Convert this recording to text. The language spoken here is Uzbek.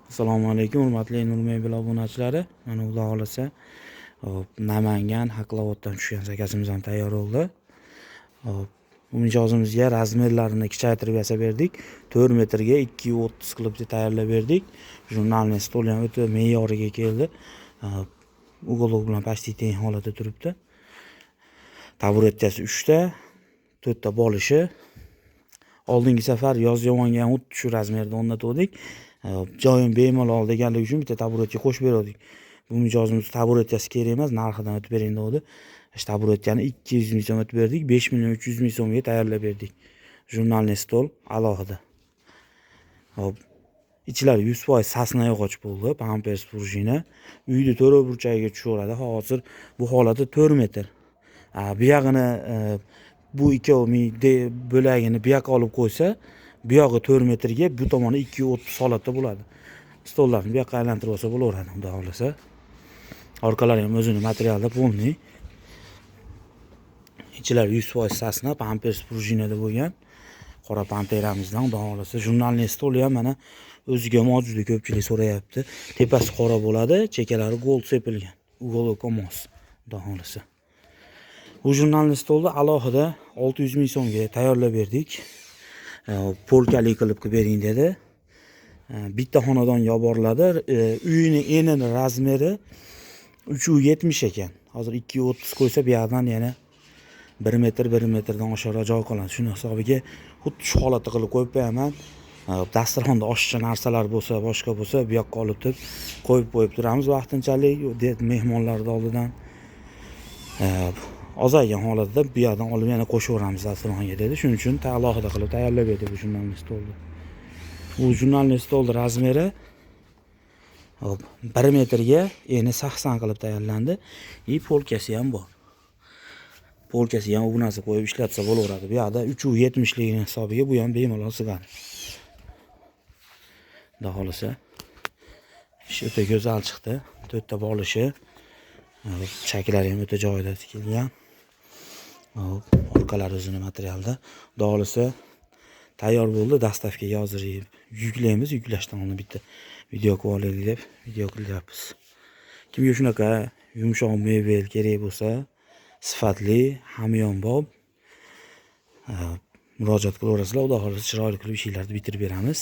Assalomu alaykum, hurmatli Nur Mebel obunachilari. Mana, Xudo xohlasa, hop, Namangan Haklavoddan tushgan zakazimiz ham tayyor bo'ldi. Hop, bu mijozimizga razmerlarini kichaytirib yasab berdik. 4 metrga 2,30 qilib tayyorlab berdik. Журнальный stol ham o'ta me'yoriga keldi. Hop, уголок bilan почти teng holatda turibdi. Taburetkasi 3 ta, 4 ta bolishi. Oldingi safar Yozyovonga ham xuddi shu razmerda o'rnatgandik. Joyim bemalol deganligi uchun bitta taburetka qo'shib bergandik. Bu mijozimiz taburetkasi kerak emas, narxidan o'tib bering dedi. Shu taburetkani 200 ming so'm o'tib berdik, 5 million 300 ming so'mga tayyorlab berdik. Журнальный stol alohida. Hop, ichlari 100% сосна yog'och bo'ldi, pampers, пружина. Uyni to'rt burchagiga tushaveradi. Hozir bu holati 4 metr. Bu yog'ini bu ikkovi bo'lagini bu yoqqa olib qo'ysa, bu yog'i 4 metrga, bu tomoni 2,30 holatda bo'ladi. Stollarni bu yoqqa aylantirib olsa bo'laveradi, Xudo xohlasa. Orqalari ham o'zini materialda полный. Ichlari 100% сосна, pampers, пружина da bo'lgan. Qora panteramizdan, Xudo xohlasa, журнальный stoli ham mana o'ziga mos, juda ko'pchilik so'rayapti. Tepasi qora bo'ladi, chekkalari gold sepilgan. Уголок mos, Xudo xohlasa. Bu журнальный stolni alohida 600 ming so'mga tayyorlab berdik. Polkali qilib qilib bering dedi. Bitta xonadonga olib boriladi. Uyini enini razmeri 3,70 ekan. Hozir 2,30 qo'ysa, bu yoqdan yana 1 metr, 1 metrdan oshiqroq joy qoladi. Shuni hisobiga xuddi shu holatda qilib qo'yib qo'yaman. Dasturxonda oshiqcha narsalar bo'lsa, boshqa bo'lsa, bu yoqqa olib turib qo'yib qo'yib turamiz vaqtinchalik mehmonlarni oldidan. Ozaygan holatda bu yoqdan olib yana qo'shaveramiz dasturxonga dedi. Shuning uchun alohida qilib tayyorlab berdik bu журнальный stolni. Bu журнальный stolni razmeri, hop, 1 metrga eni 80 qilib tayyorlandi. И polkasi ham bor. Polkasiga ham bu narsa qo'yib ishlatsa bo'laveradi. Bu yoqda 3,70 ligini hisobiga bu ham bemalol sig'adi. Xudo xohlasa. Ish o'ta go'zal chiqdi. To'rtta bolishi. Chaklari ham o'ta joyida tikilgan. Hop, orqalari o'zini materialda. Xudo xohlasa, tayyor bo'ldi. Доставка ga hozir yuklaymiz. Yuklashdan oldin bitta video qilib olaylik deb video qilyapmiz. Kimga shunaqa yumshoq mebel kerak bo'lsa, sifatli, hamyonbop, murojaat qilaverasizlar. Xudo xohlasa, chiroyli qilib ishinglarni bitirib beramiz.